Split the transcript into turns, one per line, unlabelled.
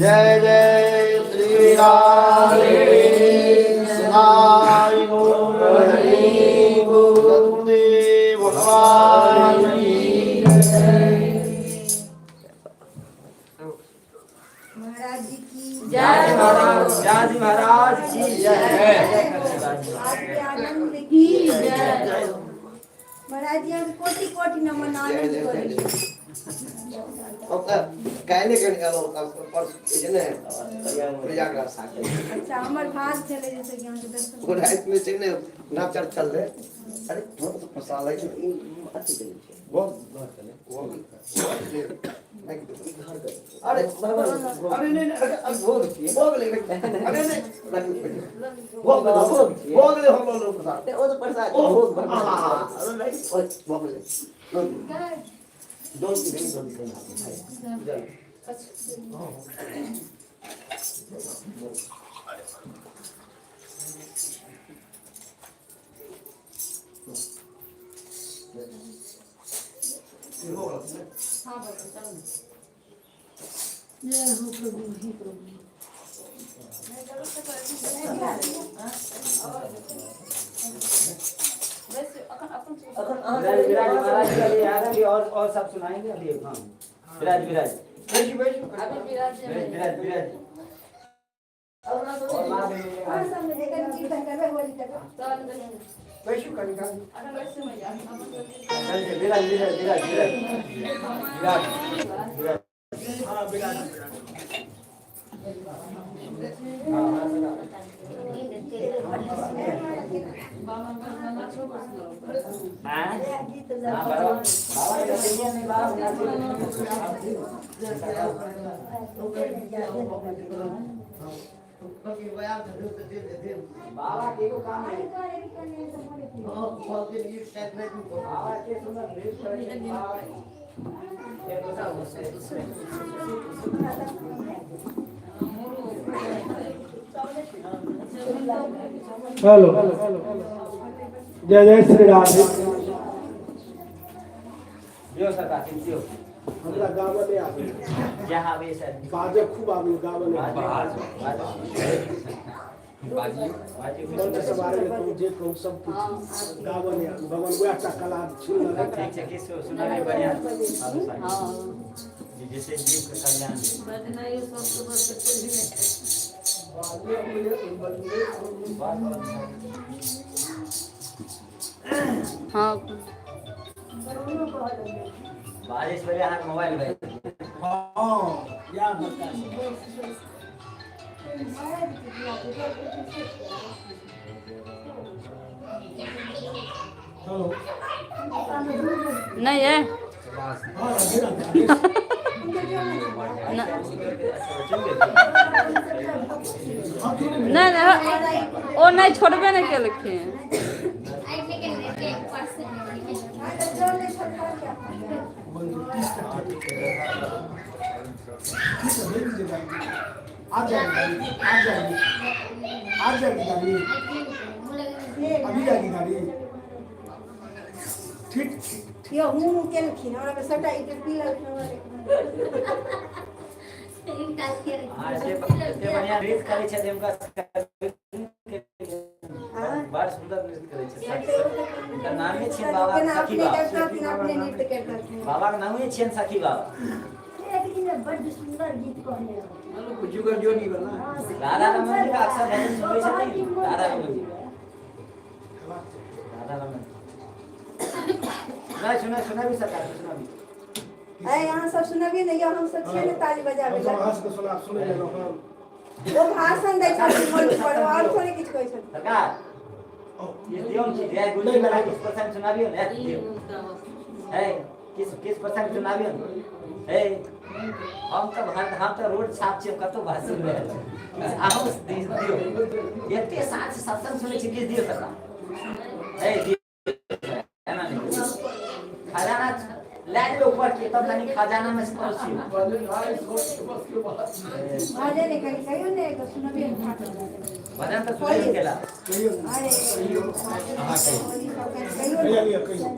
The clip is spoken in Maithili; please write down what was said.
जय जय श्री राधे सतगुरुदेव भगवान की
महाराज जी की
जय। महाराज महाराज की जय।
आपके आनंद की जय। महाराज जी हम कोटि कोटि नमन आनंद करी। अच्छा हमर भाग चले जैसे ज्ञान के दर्शन
रात में से ने ना चल चल रहे। अरे बहुत मसाला है बहुत अरे अरे नहीं नहीं भोग भोग ले अरे नहीं भोग भोग ले हम लोग प्रसाद
ओ तो प्रसाद भोग
अरे नहीं भोग ले दो
जय हो प्रभु हे प्रभु।
विराज विराज महाराज जी अभी आ रहे हैं और सब सुनाएंगे अभी। हाँ विराज विराज विराज विराज विराज
और सब एकर कीर्तन करबै होली तक।
विराज विराज विराज विराज विराज विराज। हाँ। हाँ
गीत
हाँ, बाबा बाबा के रचैया नहीं, बाबा के बाबा के एगो काम है। बाबा के सुंदर नृत्य करै छथिन बाबा। एक दोसर होतै।
हेलो, जय जय श्री राधे।
दियौ सरकार, दियौ।
हमरा गाबऽ नहि आबै।
जहाँ आबै सर।
बाजऽ खूब आबै, गाबऽ नहि आबै।
बाजू, बाजू।
मंच के बारे में कहू, जे कहू, सब कुछ गाबऽ नहि आबै। भगवान वएह टा कला छीन लेलक।
ठीक छै, किछु सुनाबै बढ़िआँ साधु साहेब। जैसे जीव के कल्याण भेल।
हाँ।
बारिश पहिले अहाँके मोबाइल भाई।
हँ, इएह बड़का छै। हेलो।
नहीं है।
हाँ, राधे राधे।
नहीं नहीं, ओ नहीं, छोड़बे नहीं केलखिन।
30 तक ठीक है, ठीक है, भेज दीजिए गाड़ी। आ जाएगी गाड़ी, आ जाएगी, आ जाएगी गाड़ी। अभी जाएगी गाड़ी। ठीक ठीक।
यौ, हूँ हूँ केलखिन, हमरा के सबटा ई पी लेलखिन हमरा।
हाँ, एते एते बढ़िआँ नृत्य करै छथिन हुनका। बड़ सुन्दर नृत्य करै छथिन। हुनकर नामे छियनि बाबा
केना
सखी
अपने
बाबा।
करतथिन, अपने नृत्य करतथिन।
बाबा के नामे छियनि सखी बाबा।
एक दिन बड्ड सुन्दर गीत कहने रहौ।
जुगल जोड़ी वाला।
राधा रमन जी का अक्सर भजन सुनबै छथिन। राधा रमन जी, राधा रमन। सुनाइ, सुनाइ, सुनाबी सरकार, सुनाबी।
अरे, अहाँ सब सुनबियै ने यौ, हम सब छियै ने ताली बजाबै
हम सब
लए।
अहाँ सबके सुना सुनै लेलहुँ हम।
ओ भाषण दै छथिन मंच पर, ओ आओर थोड़े किछु कहै छथिन।
सरकार, ये दियौ ने, जय गुरु जी वाला किस प्रसंग सुनाबियौ ने, दियौ है, किस किस प्रसंग सुनाबियौ ने। हे, हम तऽ रोड साफ छियै, कतौ भाषण नहि किछु अहूँ दियौ। एते साँझ सत्संग सुनै छी, किछु दियौ सरकार। हे, दियौ, एना नहि। खजाना लए जेबै ऊपर के, तब कनि खजाना में से पहुँचियौ।
भजन नहि कनि कहियौ ने, एगो सुनबियै ने।
भजन तऽ सुनेबे केला।
कहियौ।
अरे,
अहाँ कहियौ।
होली सब कनि कहियौ
कहिया
ने।
लिअ, कहियौ।